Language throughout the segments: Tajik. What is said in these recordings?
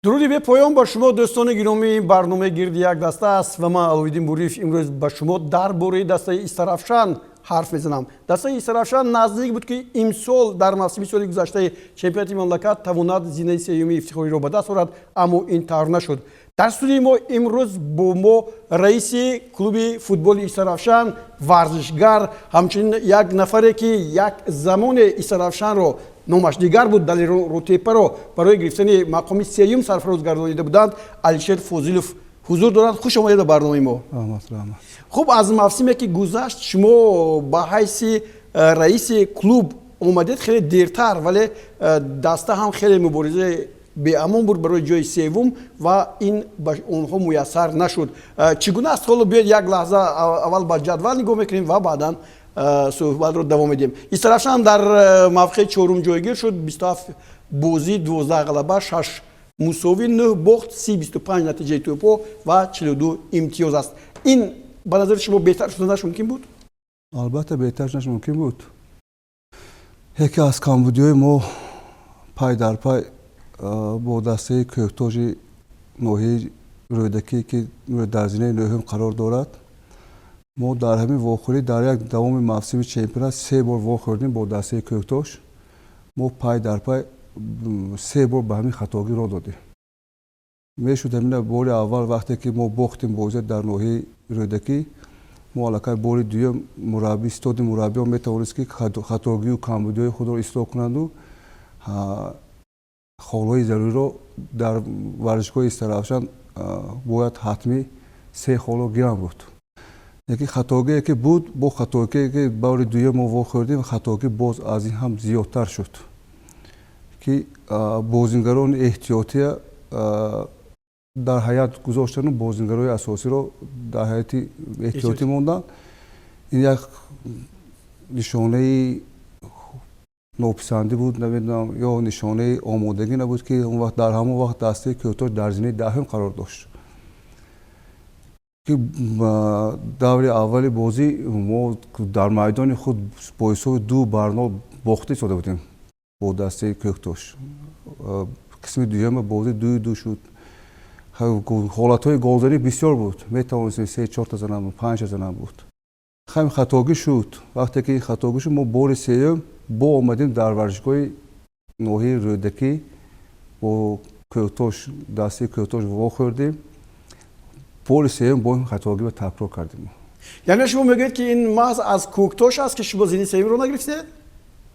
Дуруди бепоён ба шумо, дӯстони гиромӣ. Барномаи «Гирди як даста» аст ва ман, Аловиддин Буриев, имрӯз ба шумо дар бораи дастаи Истаравшан ҳарф мезанам. Дастаи Истаравшан наздик буд, ки имсол дар мавсими соли гузаштаи чемпионати мамлакат тавонад зинаи сеюми ифтихориро ба даст орад, аммо ин тавр нашуд. Дар студияи мо имрӯз бо мо раиси клуби футболи Истаравшан, варзишгар, ҳамчунин як нафаре, ки як замоне Истаравшанро, номаш дигар буд, Далер Рӯтепаро барои гирифтани мақоми сеюм сарфароз гардонида буданд, Алишер Фозилов ҳузур доранд. Хуш омадед ба барномаи мо. Хуб, аз мавсиме ки гузашт, шумо ба ҳайси раиси клуб омадед хеле дертар, вале даста ҳам хеле муборизаи беамон буд барои ҷои севум ва ин ба онҳо муяссар нашуд. Чӣ гуна аст ҳоло? Биёед, як лаҳза аввал ба ҷадвал нигоҳ мекунем ва баъдан суҳбатро давом медиҳем. Истаравшан дар мавқеи чорум ҷойгир шуд: 27 бозӣ, 12 ғалаба, шаш мусовӣ, нӯҳ бохт, 30-25 натиҷаи тӯбҳо ва 42 имтиёз аст. Ин ба назари шумо беҳтар шуданаш мумкин буд? Албатта, беҳтар шуданаш мумкин буд. Яке аз камбудиҳои мо пай дар пай бо дастаи Кӯҳтожи ноҳияи Рӯдакӣ, ки дар зинаи нӯҳум қарор дорад, мо дар ҳамин вохӯрӣ дар як давоми мавсими чемпионат се бор вохӯрдем бо дастаи Кӯҳтош. Мо пай дар пай се бор ба ҳамин хатогӣ роҳ додем. Мешуд ҳамина бори аввал, вақте ки мо бохтем бозия дар ноҳияи Рӯдакӣ, мо аллакай бори дуюм мураббӣ, истоди мураббиён метавонист, ки хатогию камбудиҳои худро ислоҳ кунанду холҳои заруриро дар варзишгоҳи Истаравшан бояд ҳатмӣ се холо гирам буд. Яке хатогие ки буд, бо хатогие ки бори дуюм мо вохӯрдем, хатогӣ боз аз ин ҳам зиёдтар шуд, ки бозингарони эҳтиётия дар ҳайат гузоштану бозингарои асосиро дар ҳайати эҳтиётӣ монданд. Ин як нишонаи нописандӣ буд, намедонам, ё нишонаи омодагӣ набуд, ки он вақт, дар ҳамон вақт дастаи Кӯҳтош дар зинаи 10-ум қарор дошт, ки даври аввали бозӣ мо дар майдони худ бо ҳисоби 2 бар 0 бохта истода будем бо дастаи Кӯҳтош. Қисми дуюми бозӣ 2-2 шуд. Ҳолатҳои голзанӣ бисёр буд, метавонистем се чорта занам, панҷта занам буд. Ҳамин хатогӣ шуд. Вақте ки хатогӣ шуд, мо бори сеюм бо омадем дар варзишгоҳи ноҳияи Рӯдакӣ бо Кӯҳтош, дастаи Кӯҳтош вохӯрдем. Бори сеюм бо ин хатогиро такрор кардем. Яъне шумо мегӯед, ки ин маҳз аз Кӯктош аст, ки шумо зини сеюмро нагирифтед?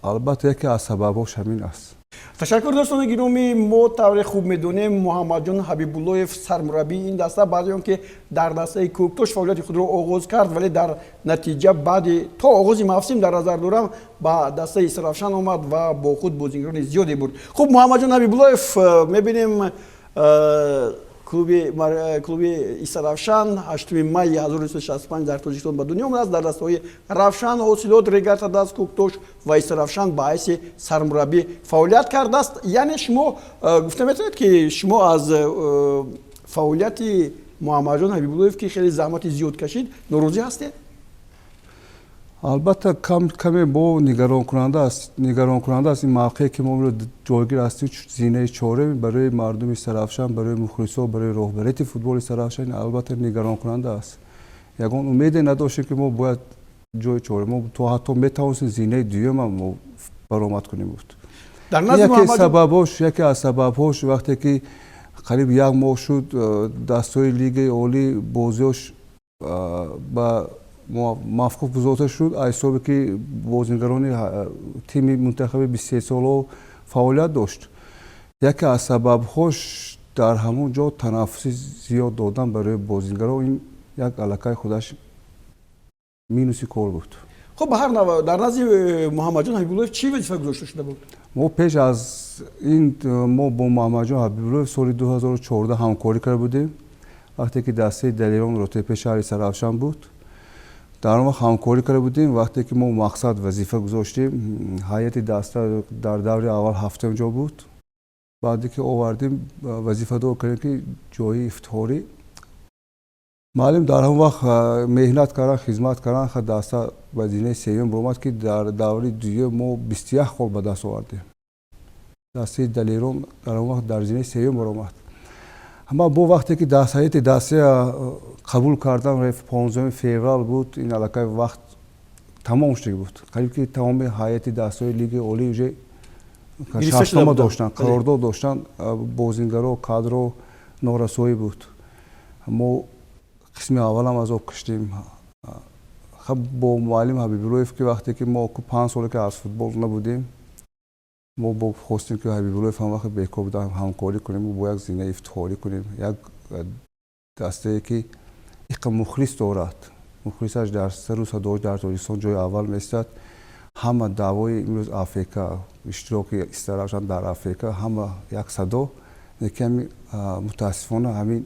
Албатта, яке аз сабабҳош ҳамин аст. Ташаккур. Дӯстони гиромӣ, мо тавре хуб медонем, Муҳаммадҷон Ҳабибуллоев, сармураббии ин даста, баъди он ки дар дастаи Кӯктош фаъолияти худро оғоз кард, вале дар натиҷа баъди то оғози мавсим дар назар дорам, ба дастаи Истаравшан омад ва бо худ бозингарони зиёде бурд. Хуб, Муҳаммадҷон Ҳабибуллоев, мебинем, клуби Истаравшан 8 майи 1965 дар Тоҷикистон ба дунё омадааст. Дар дастаҳои Равшан, Ҳосилот, Регар-ТадАЗ, Кӯктош ва Истаравшан ба ҳайси сармураббӣ фаъолият кардааст. Яъне шумо гуфта метавонед, ки шумо аз фаъолияти Муҳаммадҷон Ҳабибуллоев, ки хеле заҳмати зиёд кашид, норозӣ ҳастед? Албатта, каме бо нигаронкунанда аст ин мавқее, ки мо имрӯз ҷойгир ҳастем, зинаи чорум. Барои мардуми Истаравшан, барои мухлисо, барои роҳбарияти футболи Истаравшан албатта нигаронкунанда аст. Ягон умеде надоштем, ки мо бояд ҷои чорум, мо то ҳатто метавонистем зинаи дуюмам мо баромад кунем буд. Яке аз сабабҳош, вақте ки қариб як моҳ шуд, дастаҳои Лигаи олӣ бозиҳош ба мавқуф гузошта шуд, аз ҳисобе ки бозингарони тими мунтахаби 23-солао фаъолият дошт. Яке аз сабабҳош дар ҳамон ҷо танаффуси зиёд додан барои бозингарон, ин як аллакай худаш минуси кор буд. Хуб, ба ҳар нав, дар назди Муҳаммадҷон Ҳабибуллоев чӣ вазифа гузошта шуда буд? Мо пеш аз ин мо бо Муҳаммадҷон Ҳабибуллоев соли 2014 ҳамкорӣ карда будем, вақте ки дастаи Далерон Ротепе шаҳри Истаравшан буд. Дар он вақт ҳамкорӣ карда будем. Вақте ки мо мақсад, вазифа гузоштем, ҳайати даста дар даври аввал ҳафтум ҷо буд. Баъде ки овардем, вазифадор кардем, ки ҷои ифтихорӣ. Маълим дар ҳамон вақт меҳнат кардан, хизмат кардан, даста ба зинаи сеюм баромад, ки дар даври дуюм мо 21 хол ба даст овардем. Дастаи Далерон дар он вақт дар зинаи сеюм баромад. Ама бо вақте ки ҳайати дастая қабул кардам, 15 феврал буд, ин аллакай вақт тамом шуда буд. Қариб ки тамоми ҳайати дастаҳои Лигаи Олӣ уже шартнома доштанд, қарордод доштанд, бозингаро, кадро норасоӣ буд. Мо қисми аввалам азоб киштем бо муаллим Ҳабибуллоев, ки вақте ки мо 5 соле ки аз футбол набудем, мо бо хостем, ки Ҳабибуллоев ҳам вақт бекор буда, ҳамкорӣ кунем, бо як зинаи ифтихорӣ кунем, як дастае ки иқа мухлис дорад, мухлисаш дар сару садош дар Тоҷикистон ҷои аввал меистад. Ҳама даъвои имрӯз АФК, иштироки Истаравшан дар АФК, ҳама як садо. Лекин ҳами мутаассифона ҳамин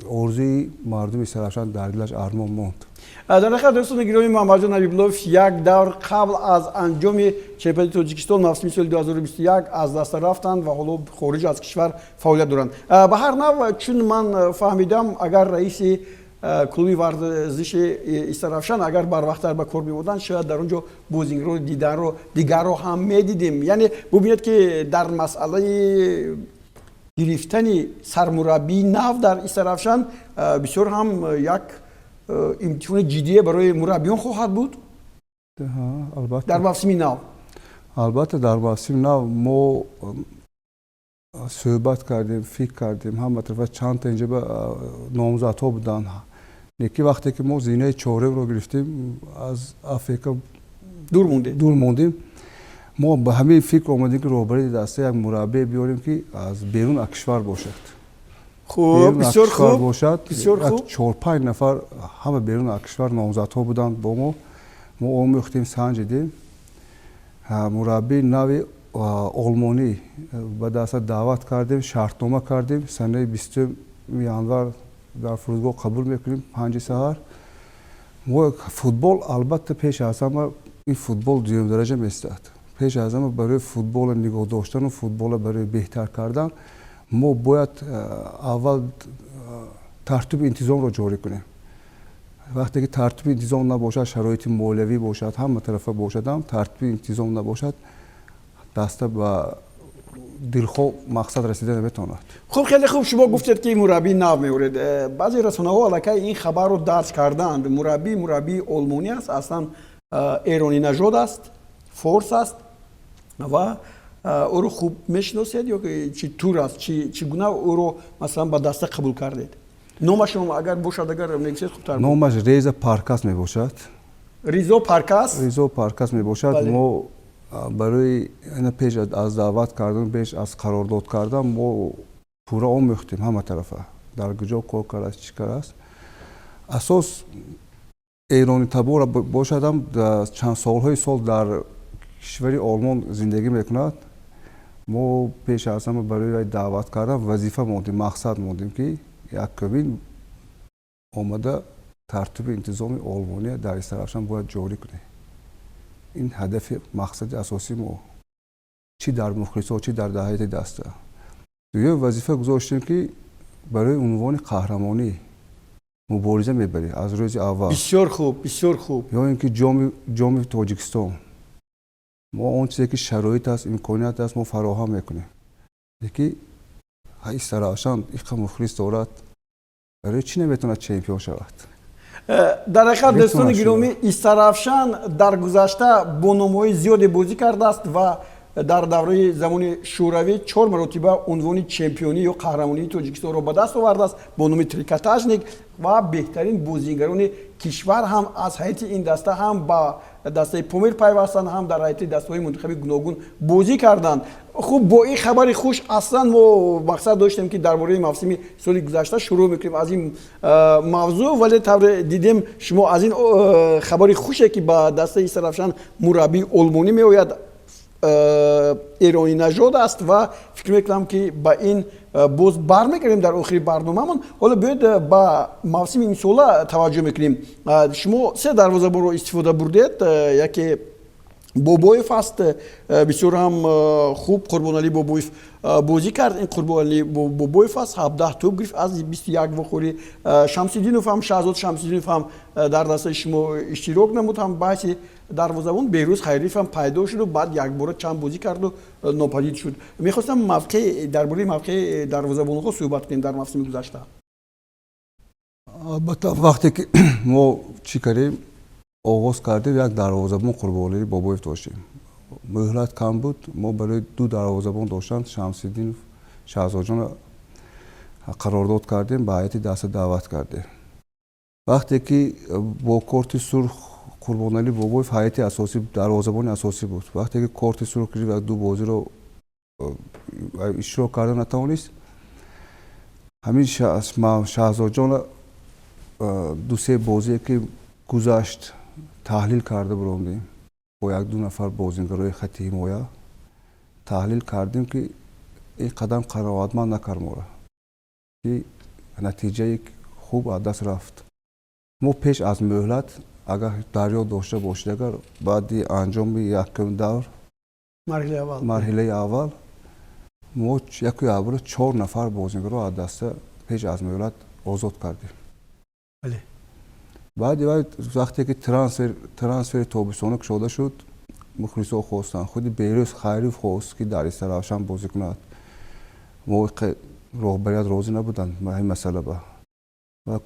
орзуи мардуми Истаравшан дар дилаш армон монд. Дар ҳақиқат, дӯстони гиромӣ, Муҳаммадҷон Ҳабибуллоев як давр қабл аз анҷоми чемпионати Тоҷикистон мавсими соли 2021 аз даста рафтанд ва ҳоло хориҷ аз кишвар фаъолият доранд. Ба ҳар нав, чун ман фаҳмидам, агар раиси клуби варзиши Истаравшан агар барвақттар ба кор меомаданд, шояд дар он ҷо бозингарони диданро дигарро ҳам медидем. Яъне бубинед, ки дар масъалаи гирифтани сармураббии нав дар Истаравшан бисёр ҳам як имтиҳони ҷиддие барои мураббиён хоҳад буд. Албатта. Дар мавсими нав. Албатта, дар мавсими нав мо суҳбат кардем, фикр кардем, ҳама тарафа чандта инҷа номзадҳо буданд. Лекин вақте ки мо зинаи чоремро гирифтем, аз АФК дур мондем. Дур мондем, мо ба ҳамин фикр омадем, ки роҳбарии даста як мураббие биёрем, ки аз берун аз кишвар бошад. Хуб, бисёр хуб. Бошад. Бисёр хуб. Чор панҷ нафар ҳама берун аз кишвар номзадҳо буданд. Бо мо омӯхтем, санҷидем, мураббии нави олмонӣ ба даста даъват кардем, шартнома кардем. Санаи 20 январ дар фурудгоҳ қабул мекунем, 5-и саҳар. Мо футбол, албатта, пеш аз ҳама ин футбол дуюмдараҷа меистад. Пеш аз ҳама барои футбола нигоҳ доштану футбола барои беҳтар кардан мо бояд аввал тартиби интизомро ҷорӣ кунем. Вақте ки тартиби интизом набошад, шароити молиявӣ бошад, ҳама тарафа бошадам, тартиби интизом набошад, даста ба дилхоҳ мақсад расида наметавонад. Хуб, хеле хуб. Шумо гуфтед, ки мураббии нав меоред. Баъзе расонаҳо аллакай ин хабарро дарҷ кардаанд. Мураббӣ мураббии олмонӣ аст, аслан эронӣ нажод аст, форс аст ва ӯро хуб мешиносед ё чӣ тур аст? Чӣ гуна ӯро, масалан, ба даста қабул кардед? Номашро агар бошад, агар мегӯсед, хубтар. Номаш Реза Паркас мебошад. Ризо Паркас. Ризо Паркас мебошад. Мо барои ина пеш аз даъват кардан, пеш аз қарордод кардан мо пурра омӯхтем ҳама тарафа, дар куҷо кор кардааст, чӣ кардааст. Асос эронӣ табора бошадам, чанд солҳои сол дар кишвари Олмон зиндагӣ мекунад. Мо пеш аз ҳама барои вай даъват кардан вазифа мондем, мақсад мондем, ки якумин омада тартиби интизоми олмония дар Истаравшан бояд ҷорӣ кунем. Ин ҳадафи мақсади асосии мо, чӣ дар мухлисо, чӣ дар ҳайати даста. Дуюм вазифа гузоштем, ки барои унвони қаҳрамонӣ мубориза мебарӣ аз рӯзи аввал. Бисёр хуб, бисёр хуб. Ё ин ки ҷоми Тоҷикистон. Мо он чизе ки шароит аст, имконият аст, мо фароҳам мекунем. Лекин Истаравшан иқа мухлис дорад, барои чӣ наметавонад чемпион шавад? Дар ҳақиқат, дӯстони гиромӣ, Истаравшан дар гузашта бо номҳои зиёде бозӣ кардааст ва дар давраи замони Шӯравӣ чор маротиба унвони чемпионӣ ё қаҳрамонии Тоҷикистонро ба даст овардааст бо номи Трикотажник ва беҳтарин бозигарони кишвар ҳам аз ҳайати ин даста ҳам ба дастаи Помир пайвастанд, ҳам дар ҳайати дастаҳои мунтахаби гуногун бозӣ карданд. Хуб, бо ин хабари хуш аслан мо мақсад доштем, ки дар бораи мавсими соли гузашта шурӯъ мекунем аз ин мавзӯъ, вале тавре дидем, шумо аз ин хабари хуше, ки ба дастаи Истаравшан мураббии олмонӣ меояд, эронӣ нажод аст, ва фикр мекунам, ки ба ин боз бармегардем дар охири барномаамон. Ҳоло биёед, ба мавсими имсола таваҷҷӯҳ мекунем. Шумо се дарвозабонро истифода бурдед, яке Бобоев аст. Бисёр ҳам хуб Қурбоналӣ Бобоев бозӣ кард. Ин Қурбоналӣ Бобоев аст, 17 тӯб гирифт аз 21 вохӯрӣ. Шамсиддинов ҳам, Шаҳзод Шамсиддинов ҳам дар дастаи шумо иштирок намуд, ҳам баҳси дарвозабон Беҳрӯз Хайриев ҳам пайдо шуду баъд якбора чанд бозӣ карду нопадид шуд. Мехостам мавқеъ дар бораи мавқеи дарвозабонҳо суҳбат кунем дар мавсими гузашта. Албатта, вақте ки мо чӣ кардем, оғоз кардем, як дарвозабон Қурбоналӣ Бобоев доштем. Муҳлат кам буд. Мо барои ду дарвозабон доштан Шамсиддинов Шаҳзодҷонро қарордод кардем, ба ҳайати даста даъват кардем. Вақте ки бо корти сурх Қурбоналӣ Бобоев ҳайати асосӣ, дарвозабони асосӣ буд, вақте ки корти сурх гирифт ва ду бозиро иштирок карда натавонист, ҳамин Шаҳзодҷонро ду-се бозие ки гузашт, таҳлил карда бурондем, бо як-ду нафар бозингарои хати ҳимоя таҳлил кардем, ки ин қадам қаноатманд накард моро, ки натиҷаи хуб аз даст рафт. Мо пеш аз муҳлат, агар дар ёд дошта бошед, агар баъди анҷоми якум давр, марҳилаи аввал, мо яку якбора чор нафар бозингаро аз даста пеш аз муҳлат озод кардем. Баъди вай, вақте ки трансфери тобистона кушода шуд, мухлисо хостанд, худи Беҳрӯз Хайриев хост, ки дар Истаравшан бозӣ кунад. Мо роҳбарият розӣ набуданд ба ҳамин масъала ба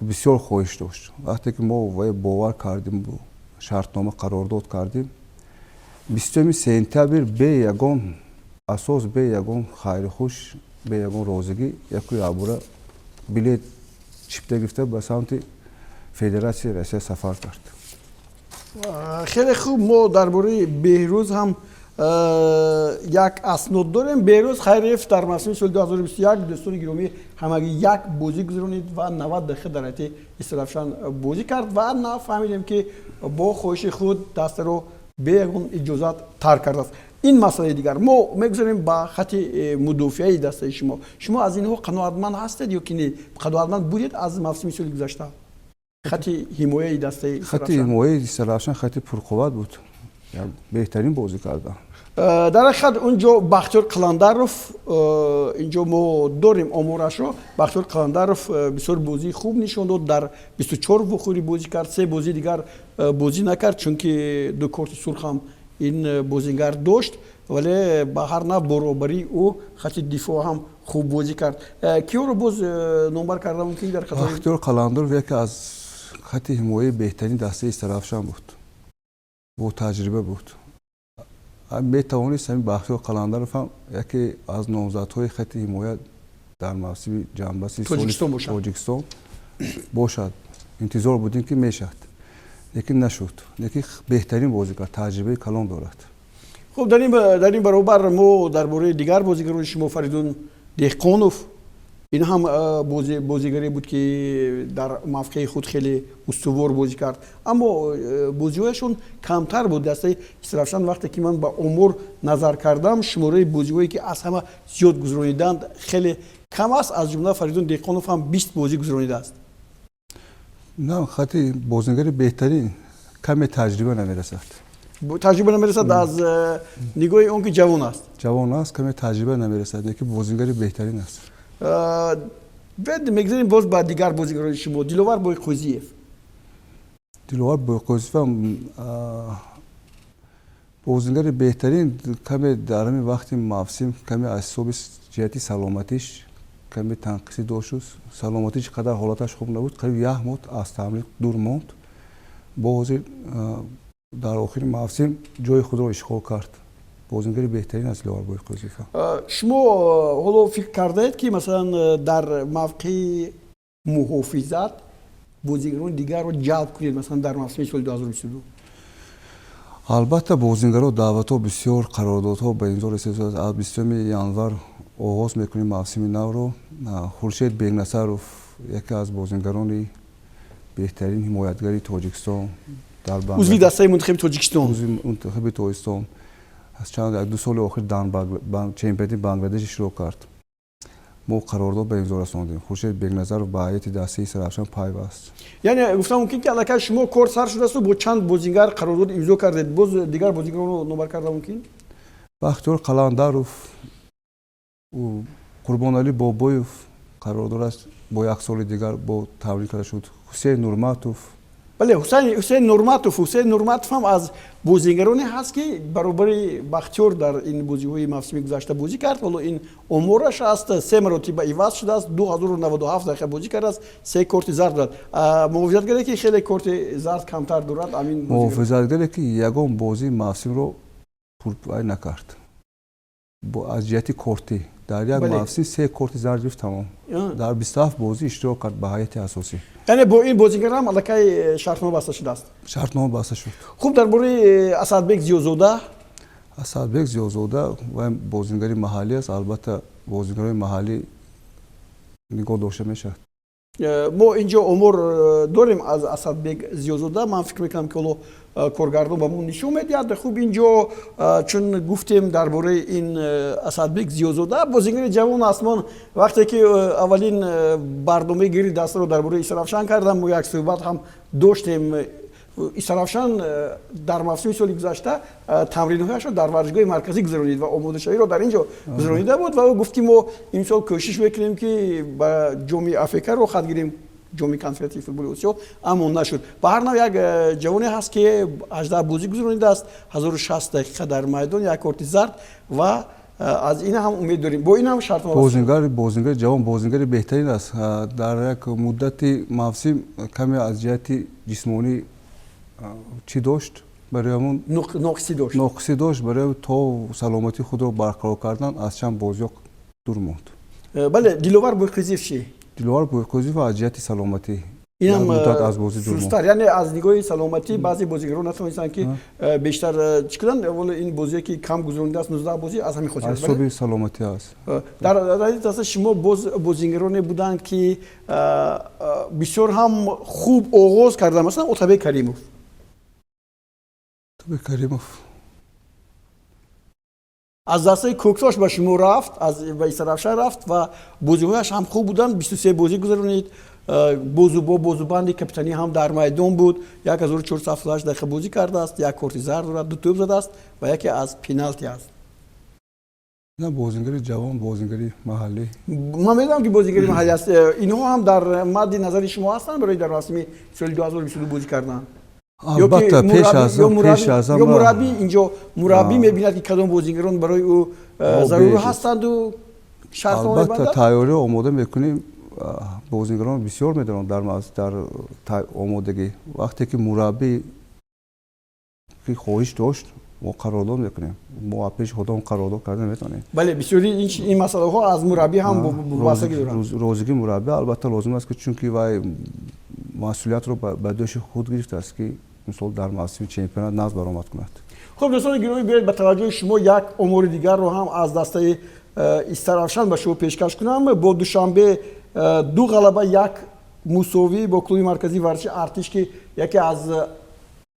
бисёр хоҳиш дошт. Вақте ки мо вай бовар кардем, шартнома, қарордод кардем, 20 сентябр бе ягон асос, бе ягон хайрихуш, бе ягон розигӣ яку якбора билет, чипта гирифта, ба самти Федератсияи Россия сафар кард. Хеле хуб. Мо дар бораи Беҳрӯз ҳам як аснод дорем. Беҳрӯз Хайриев дар мавсими соли 2021, дӯстони гиромӣ, ҳамагӣ як бозӣ гузаронид ва 90 дақиқа дар ҳайати Истаравшан бозӣ кард ва нафаҳмидем, ки бо хоҳиши худ дастаро бе ягон иҷозат тарк кардааст. Ин масъалаи дигар. Мо мегузарем ба хати мудофиаи дастаи шумо. Шумо аз инҳо қаноатманд ҳастед ё ки не? Қаноатманд будед аз мавсими соли гузашта, хати ҳимояи дастаи? Хати ҳимояи Истаравшан хати пурқувват буд, беҳтарин бозӣ кардам. Дар ҳақиқат, унҷо Бахтиёр Қаландаров, инҷо мо дорем оморашро, Бахтиёр Қаландаров бисёр бозии хуб нишон дод. Дар 24 вохӯрӣ бозӣ кард, се бозии дигар бозӣ накард, чунки ду корти сурх ҳам ин бозингар дошт. Вале ба ҳар нав баробарии ӯ хати дифоъ ҳам хуб бозӣ кард. Киёро боз номбар карда мумкин дар хати? Бахтиёр Қаландаров яке аз хати ҳимояи беҳтарини дастаи Истаравшан буд, бо таҷриба буд. Метавонист ҳамин Бахтиёр Қаландаров ҳам яке аз номзадҳои хати ҳимоя дар мавсими ҷанбаси Тоҷикистон бошад. Интизор будем, ки мешавад, лекин нашуд. Лекин беҳтарин бозӣ кард, таҷрибаи калон дорад. Хуб, дар ин баробар мо дар бораи дигар бозигарони шумо, Фаридун Деҳқонов, ин ҳам бозигаре буд, ки дар мавқеи худ хеле устувор бозӣ кард, аммо бозиҳояшон камтар буд. Дастаи Истаравшан, вақте ки ман ба омор назар кардам, шумораи бозиҳое, ки аз ҳама зиёд гузарониданд, хеле кам аст. Аз ҷумла Фаридун Деҳқонов ҳам 20 бозӣ гузаронидааст. На, хати бозингари беҳтарин, каме таҷриба намерасад. Таҷриба намерасад аз нигоҳи он ки ҷавон аст. Ҷавон аст, каме таҷриба намерасад, лекин бозингари беҳтарин аст. Бед мегузарем боз ба дигар бозигарони шумо. Диловар Бойқӯзиев. Диловар Бойқӯзиев ҳам бозингари беҳтарин. Каме дар ҳамин вақти мавсим каме аз ҳисоби ҷиҳати саломатиш каме танқисӣ дошту саломатиш қадар ҳолаташ хуб набуд. Қариб як моҳ аз тамрин дур монд. Бо ҳозир дар охири мавсим ҷои худро ишғол кард. Бозингари беҳтарин аст Диловар Бойқӯзиев. Шумо ҳоло фикр кардаед, ки масалан дар мавқеи муҳофизат бозигарони дигарро ҷалб кунед, масалан дар мавсими соли 2022? Албатта, бозингаро даъватҳо бисёр, қарордодҳо ба имзо расидааст. Аз 20 январ оғоз мекунем мавсими навро. Хуршед Бегнасаров яке аз бозингарони беҳтарин ҳимоятгари Тоҷикистон. Дар узви дастаи мунтахаби Тоҷикистон. Узви мунтахаби Тоҷикистон, аз чанд як ду соли охир чемпионати Бангладеш иштирок кард. Мо қарордод ба имзо расондем. Хуршед Бекназаров ба ҳайати дастаи Истаравшан пайваст. Яъне гуфтам, мумкин, ки аллакай шумо кор сар шудасту бо чанд бозингар қарордод имзо кардед. Боз дигар бозингаронро номбар карда мумкин? Бахтиёр Қаландаров, Қурбоналӣ Бобоев қарордод бо як соли дигар бо тамдид карда шуд. Ҳусейн Нурматов. Бале, Ҳусейн Нурматов. Ҳусейн Нурматов ҳам аз бозингароне ҳаст, ки баробари Бахтиёр дар ин бозиҳои мавсими гузашта бозӣ кард. Ҳоло ин омораш аст: се маротиба иваз шудааст, 2097 дақиқа бозӣ кардааст, се корти зард дорад. Муҳофизатгаре, ки хеле корти зард камтар дорад амин. Муҳофизатгаре, ки ягон бозии мавсимро пурпай накард аз ҷиҳати кортӣ. Дар як мавсим се корти зард гирифт, тамом. Дар 27 бозӣ иштирок кард ба ҳайати асосӣ. Яъне бо ин бозингар ҳам аллакай шартнома баста шудааст? Шартнома баста шуд. Хуб, дар бораи Асадбек Зиёзода? Асадбек Зиёзода вай бозингари маҳаллӣ аст. Албатта, бозингарои маҳаллӣ нигоҳ дошта мешавад. Мо инҷо омор дорем аз Асадбек Зиёзода. Ман фикр мекунам, ки ҳоло коргардон ба мо нишон медиҳад. Хуб, инҷо чун гуфтем дар бораи ин Асадбек Зиёзода, бозингари ҷавон аст. Ман вақте ки аввалин барномаи гирди дастаро дар бораи Истаравшан кардам, мо як суҳбат ҳам доштем. Истаравшан дар мавсими соли гузашта тамринҳояшро дар варзишгоҳи марказӣ гузаронид ва омодашавиро дар ин ҷо гузаронида буд ва ӯ гуфт, ки мо имсол кӯшиш мекунем, ки ба ҷоми АФК роҳхат гирем, ҷоми конфедератсияи футболи Осиё, аммо нашуд. Ба ҳар нав, як ҷавоне ҳаст, ки 18 бозӣ гузаронидааст, 1060 дақиқа дар майдон, як корти зард, ва аз ин ҳам умед дорем. Бо ин ҳам шартнома? Бозингари ҷавон, бозингари беҳтарин аст. Дар як муддати мавсим каме аз ҷиҳати ҷисмонӣ чӣ дошт, барои ҳамон ноқисӣ дошт. Ноқисӣ дошт. Барои то саломатии худро барқарор кардан аз чанд бозиҳо дур монд. Бале, Диловар Бойқизиев чӣ? Диловар Бойқизиев аз ҷиҳати саломатӣ инам муддат аз бозӣ дур монд. Сустар, яъне аз нигоҳи саломатӣ баъзе бозигарон натавонистанд, ки бештар чӣ кунанд. Вале ин бозие, ки кам гузаронидааст, 19 бозӣ, аз ҳамин хотир. Аз ҳисоби саломатӣ аст. Дар даста шумо боз бозингароне буданд, ки бисёр ҳам хуб оғоз карданд, масалан, Отабек Каримов. Отабек Каримов. Аз дастаи Кӯктош ба шумо рафт, аз ба Истаравшан рафт ва бозиҳояш ҳам хуб буданд. 23 бозӣ гузаронид, бозу бо бозубанди капитанӣ ҳам дар майдон буд, 1478 дақиқа бозӣ кардааст, як корти зард дорад, ду тӯб задааст ва яке аз пеналти аст. На, бозингари ҷавон, бозингари маҳаллӣ. Ман медонам, ки бозингари маҳаллӣ аст. Инҳо ҳам дар мадди назари шумо ҳастанд барои дар мавсими соли 2022 бозӣ кардан? Албатта, пеш аз ё мураббӣ, инҷо мураббӣ мебинад, ки кадом бозингарон барои ӯ зарур ҳастанду шартнома? Албатта, тайёриро омода мекунем. Бозингарон бисёр медонанд дар омодагӣ. Вақте ки мураббӣ хоҳиш дошт, мо қарордод мекунем. Мо пеши худамон қарордод карда наметавонем. Бале, бисёри ин масъалаҳо аз мураббӣ ҳам вобастагӣ доранд. Розигии мураббӣ, албатта, лозим аст, ки чунки вай масъулиятро ба дӯши худ гирифтааст, ки мисол дар мавсими чемпионат нағз баромад кунад. Хуб, дӯстони гиромӣ, биёед ба таваҷҷӯҳи шумо як омори дигарро ҳам аз дастаи Истаравшан ба шумо пешкаш кунам. Бо Душанбе ду ғалаба, як мусовӣ, бо клуби марказии варзиши Артиш, ки яке аз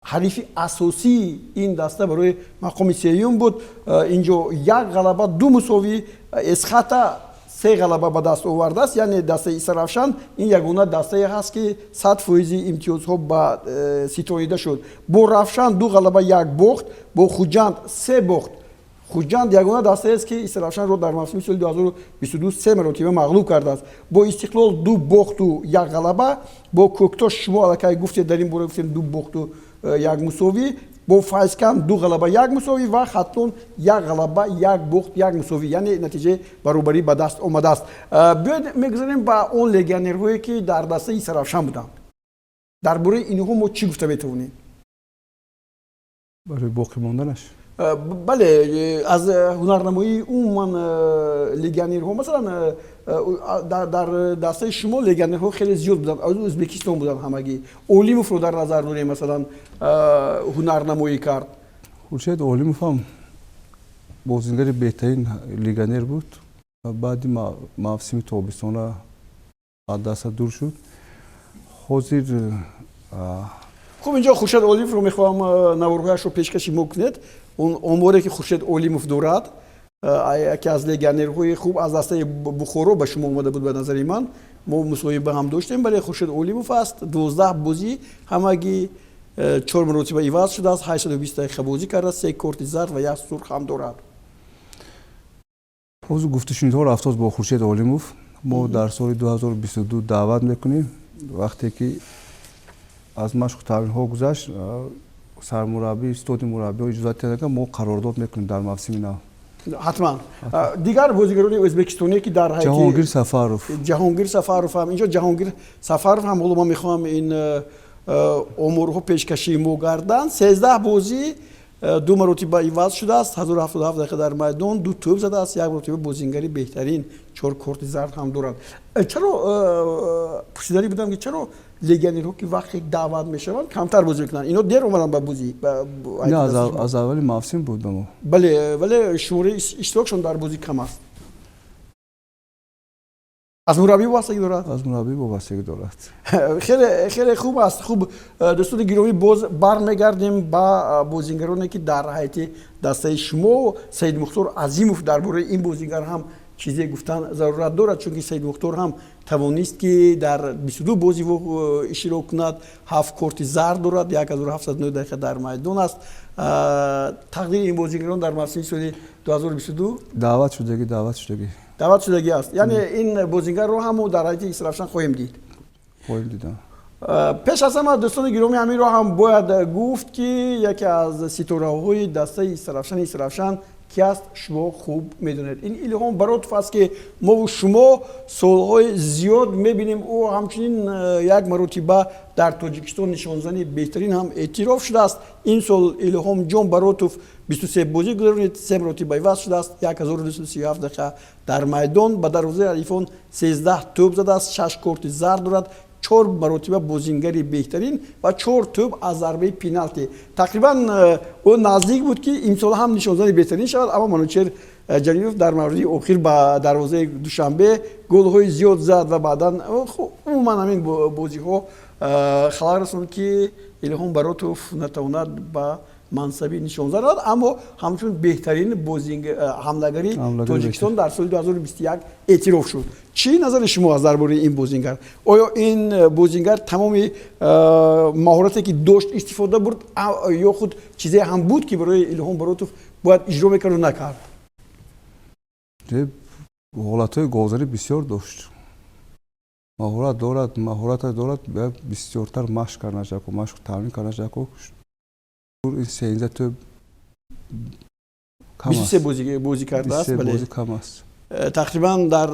ҳарифи асосии ин даста барои мақоми сеюм буд, инҷо як ғалаба, ду мусовӣ. Эсхата се ғалаба ба даст овардааст. Яъне дастаи Истаравшан ин ягона дастае ҳаст, ки 100% имтиёзҳо ба ситонида шуд. Бо Равшан ду ғалаба, як бохт, бо Хуҷанд се бохт. Хуҷанд ягона дастаест, ки Истаравшанро дар мавсими соли 2022 се маротиба мағлуб кардааст. Бо Истиқлол ду бохту як ғалаба, бо Кӯктош, шумо аллакай гуфтед, дар ин бора гуфтем, ду бохту як мусовӣ, бо Файзканд ду ғалаба, як мусовӣ ва Хатлон як ғалаба, як бохт, як мусовӣ, яъне натиҷаи баробарӣ ба даст омадааст. Биёед, мегузарем ба он легионерҳое, ки дар дастаи Истаравшан буданд. Дар бораи инҳо мо чӣ гуфта метавонем? Барои боқӣ монданаш? Бале, аз ҳунарнамоии умуман легионерҳо. Масалан, дар дастаи шумо легионерҳо хеле зиёд буданд, аз Ӯзбекистон буданд ҳамагӣ. Олимовро дар назар дорем, масалан, ҳунарнамоӣ кард. Хуршед Олимов ҳам бозингари беҳтарин легионер буд. Баъди мавсими тобистона аз даста дур шуд. Ҳозир Хуб, инҷо Хуршед Олимовро мехоҳам наворҳояшро пешкаши мо кунед. Он оморе, ки Хуршед Олимов дорад. Яке аз легионерҳои хуб аз дастаи Бухоро ба шумо омада буд. Ба назари ман, мо мусоҳиба ҳам доштем, бале, Хуршед Олимов аст. 12 бозӣ, ҳамагӣ чор маротиба иваз шудааст, 820 дақиқа бозӣ кардааст, се корти зард ва як сурх ҳам дорад. Ҳозир гуфтушунидҳо рафтост бо Хуршед Олимов. Мо дар соли 2022 даъват мекунем. Вақте ки аз машқу тамринҳо гузашт, сармураббӣ, истоди мураббиҳо иҷозат додага, мо қарордод мекунем дар мавсими нав. Ҳатман. Дигар бозигарони ӯзбекистоние, ки дар ҳайати Ҷаҳонгир Сафаров. Ҷаҳонгир Сафаров ҳам инҷо, Ҷаҳонгир Сафаров ҳам. Ҳоло ман мехоҳам ин оморҳо пешкашии мо гарданд. 13 бозӣ, ду маротиба иваз шудааст, 1077 дақиқа дар майдон, ду тӯб задааст, як маротиба бозингари беҳтарин, чор корти зард ҳам дорад. Чаро пурсиданӣ будам, ки чаро легионерҳо, ки вақте даъват мешаванд, камтар бозӣ мекунанд? Ино дер омаданд ба бозӣ. Не, аз аввали мавсим буд ба мо. Бале, вале шумораи иштирокшон дар бозӣ кам аст. Аз мураббӣ вобастагӣ дорад. Аз мураббӣ вобастагӣ дорад. Хеле, хеле хуб аст. Хуб, дӯстони гиромӣ, боз бармегардем ба бозингароне, ки дар ҳайати дастаи шумо. Саидмухтор Азимов, дар бораи ин бозингар ҳам чизе гуфтан зарурат дорад, чунки Саидмухтор ҳам тавонист, ки дар 22 бозӣ иштирок кунад, ҳафт корти зард дорад, 1709 дақиқа дар майдон аст. Тақдири ин бозигарон дар мавсими соли 2022? Даъват шудагӣ, даъват шудагӣ. Даъват шудагӣ аст, яъне ин бозингарро ҳам мо дар ҳайати Истаравшан хоҳем дид. Хоҳем дида. Пеш аз ҳама, дӯстони гиромӣ, ҳаминро ҳам бояд гуфт, ки яке аз ситораҳои дастаи Истаравшани Истаравшан ки аст, шумо хуб медонед. Ин Илҳом Баротов аст, ки мову шумо солҳои зиёд мебинем. Ӯ ҳамчунин як маротиба дар Тоҷикистон нишонзани беҳтарин ҳам эътироф шудааст. Ин сол Илҳомҷон Баротов 23 бозӣ гузаронид, се маротиба иваз шудааст, 1237 дақиқа дар майдон, ба дарвозаи ҳарифон 13 тӯб задааст, шаш корти зард дорад, чор маротиба бозингари беҳтарин ва чор тӯб аз зарбаи пеналти. Тақрибан ӯ наздик буд, ки имсол ҳам нишонзани беҳтарин шавад, аммо Манучер Ҷалилов дар мавриди охир ба дарвозаи Душанбе голҳои зиёд зад ва баъдан умуман ҳамин бозиҳо халал расонд, ки Илҳом Баротов натавонад ба мансаби нишонзан равад, аммо ҳамчун беҳтарин ҳамлагари Тоҷикистон дар соли 2021 эътироф шуд. Чӣ назари шумо аст дар бораи ин бозингар? Оё ин бозингар тамоми маҳорате, ки дошт, истифода бурд ё худ чизе ҳам буд, ки барои Илҳом Баротов бояд иҷро мекарду накард? Ҳолатҳои голзанӣ бисёр дошт, маҳорат дорад, маҳората дорад. Бисёртар машқ карданаш, машқу тамрин карданаш. Ин 13 тӯб кам. 23 бозӣ кардааст. Бозӣ кам аст. Тақрибан дар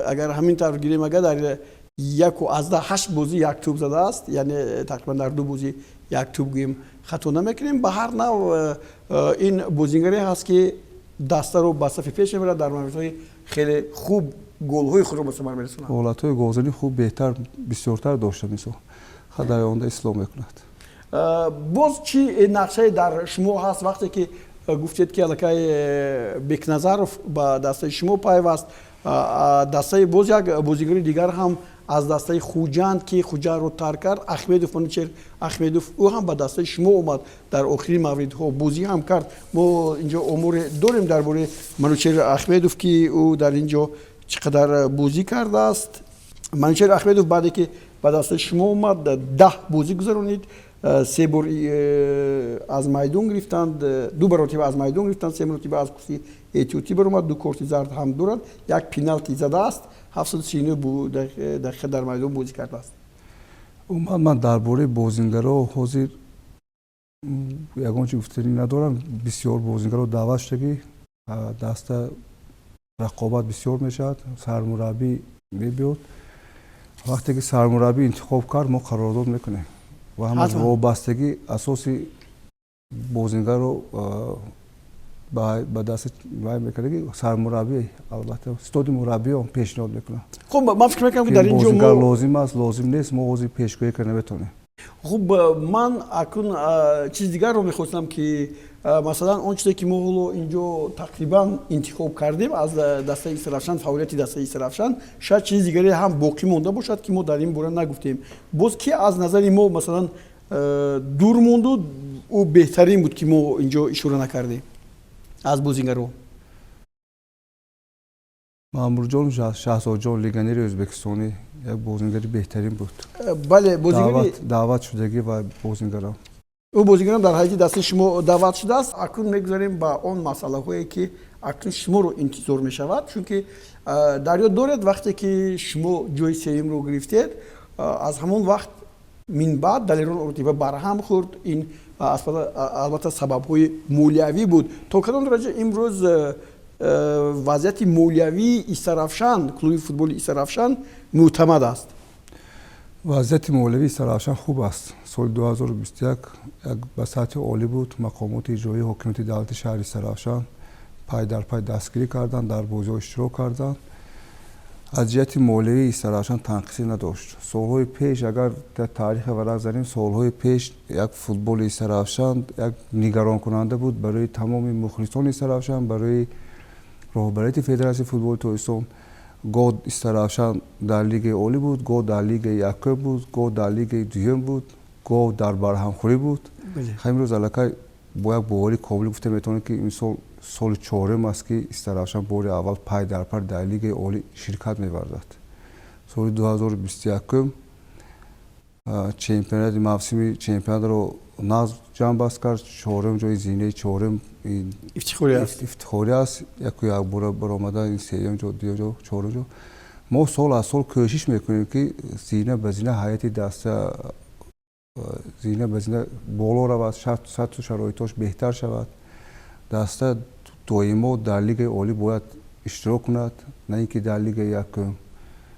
агар ҳамин тавр гирем, агар дар 1,8 бозӣ як тӯб задааст, яъне тақрибан дар ду бозӣ як тӯб гӯем, хато намекунем. Ба ҳар нав, ин бозингаре ҳаст, ки дастаро ба сафи пеш мебарад, дар мавридҳои хеле хуб голҳои худро ба самар мерасонад. Ҳолатҳои голзанӣ хуб, беҳтар, бисёртар дошта, мисол, дар оянда ислоҳ мекунад. Боз чӣ нақшае дар шумо ҳаст, вақте ки гуфтед, ки аллакай Бекназаров ба дастаи шумо пайваст, дастаи боз як бозигари дигар ҳам аз дастаи Хуҷанд, ки Хуҷандро тарк кард, Ахмедов, Манучер Ахмедов, ӯ ҳам ба дастаи шумо омад, дар охирин мавридҳо бозӣ ҳам кард. Мо инҷо оморе дорем дар бораи Манучер Ахмедов, ки ӯ дар ин ҷо чӣ қадар бозӣ кардааст. Манучер Ахмедов баъде ки ба дастаи шумо омад, 10 бозӣ гузаронид, се бор аз майдон гирифтанд, ду маротиба аз майдон гирифтанд, се маротиба аз курсии эҳтиётӣ баромад, ду корти зард ҳам дорад, як пеналти задааст, 739 дақиқа дар майдон бозӣ кардааст. Умуман, ман дар бораи бозингаро ҳозир ягон чи гуфтанӣ надорам. Бисёр бозингаро даъват шудагӣ, даста рақобат бисёр мешавад. Сармураббӣ мебиёд. Вақте ки сармураббӣ интихоб кард, мо қарордод мекунем ва ҳама вобастагӣ асоси бозингарро ба дасти вай мекарда, ки сармураббӣ, албатта, истоди мураббиён пешниҳод мекунад. Хуб, ман фикр мекунам, ки дар ин ҷо бозингар лозим аст, лозим нест, мо ҳозир пешгӯӣ карда наметавонем. Хуб, ман акнун чизи дигарро мехостам, ки масалан он чизе, ки мо ҳоло инҷо тақрибан интихоб кардем аз дастаи Истаравшан, фаъолияти дастаи Истаравшан, шояд чизи дигаре ҳам боқӣ монда бошад, ки мо дар ин бора нагуфтем. Боз ки аз назари мо, масалан, дур монду, ӯ беҳтарин буд, ки мо инҷо ишора накардем аз бозингаро? Маъмурҷон Шаҳзодҷон, легионери ӯзбекистонӣ, як бозингари беҳтарин буд. Бале, бозингари даъват шудагӣ ва бозингарам. Ӯ бозигарам дар ҳайати дастаи шумо даъват шудааст. Акнун мегузарем ба он масъалаҳое, ки акнун шуморо интизор мешавад, чунки дар ёд доред, вақте ки шумо ҷои сеюмро гирифтед, аз ҳамон вақт минбаъд Далерон Уротепа барҳам хӯрд. Ин албатта сабабҳои молиявӣ буд. То кадом дараҷа имрӯз вазъияти молиявии Истаравшан, клуби футболи Истаравшан мӯътамад аст? Вазъияти молиявии Истаравшан хуб аст. Соли 2021 як ба сатҳи олӣ буд. Мақомоти иҷроии ҳокимияти давлати шаҳри Истаравшан пай дар пай дастгирӣ карданд, дар бозиҳо иштирок карданд. Аз ҷиҳати молиявии Истаравшан танқисӣ надошт. Солҳои пеш, агар таърихе варақ занем, солҳои пеш як футболи Истаравшан як нигаронкунанда буд барои тамоми мухлисони Истаравшан, барои роҳбарияти Федератсияи футболи Тоҷикистон. Гоҳ Истаравшан дар лигаи олӣ буд, гоҳ дар лигаи якум буд, гоҳ дар лигаи дуюм буд, гоҳ дар барҳамхӯрӣ буд. Имрӯз аллакай бо як боварии комил гуфта метавонем, ки имсол соли чорум аст, ки Истаравшан бори аввал пай дар пай дар лигаи олӣ ширкат меварзад. Соли 2021 чемпионати, мавсими чемпионатро нағз ҷамъбаст кард, чорум ҷои, зинаи чорум. Ифтихорӣ аст, яку якбора баромада ин сеюм ҷо, дуюм ҷо, чорум ҷо. Мо сол аз сол кӯшиш мекунем, ки зина ба зина ҳайати даста зина ба зина боло равад, сатҳу шароитош беҳтар шавад. Даста доимо дар лигаи олӣ бояд иштирок кунад, на ин ки дар лигаи якум,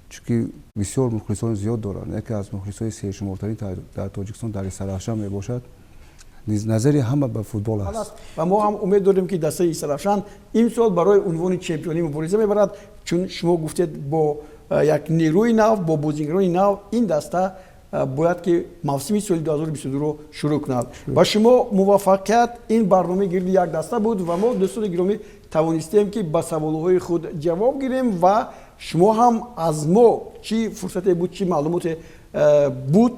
чунки бисёр мухлисони зиёд доранд. Яке аз мухлисони сершумортарин дар Тоҷикистон дар Истаравшан мебошад. Назари ҳама ба футбол аст. Ва мо ҳам умед дорем, ки дастаи Истаравшан имсол барои унвони чемпионӣ мубориза мебарад, чун шумо гуфтед, бо як нерӯи нав, бо бозингарони нав ин даста бояд ки мавсими соли 2022-ро шурӯъ кунад. Ба шумо муваффақият. Ин барномаи Гирди як даста буд ва мо, дӯстони гиромӣ, тавонистем, ки ба саволҳои худ ҷавоб гирем ва шумо ҳам аз мо чӣ фурсате буд, чӣ маълумоте буд,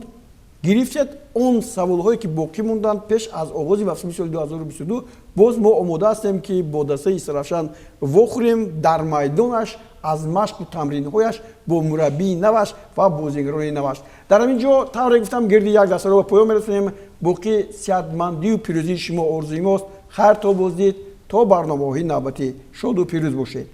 гирифтед. Он саволҳое, ки боқӣ монданд, пеш аз оғози мавсими соли 2022 боз мо омода ҳастем, ки бо дастаи Истаравшан вохӯрем дар майдонаш, аз машқу тамринҳояш, бо мураббии наваш ва бозигарони наваш. Дар ҳамин ҷо, тавре гуфтам, Гирди як дастаро ба поён мерасонем. Боқӣ сиҳатмандию пирӯзии шумо орзуи мост. Хайр, то боздид, то барномаҳои навбатӣ, шоду пирӯз бошед.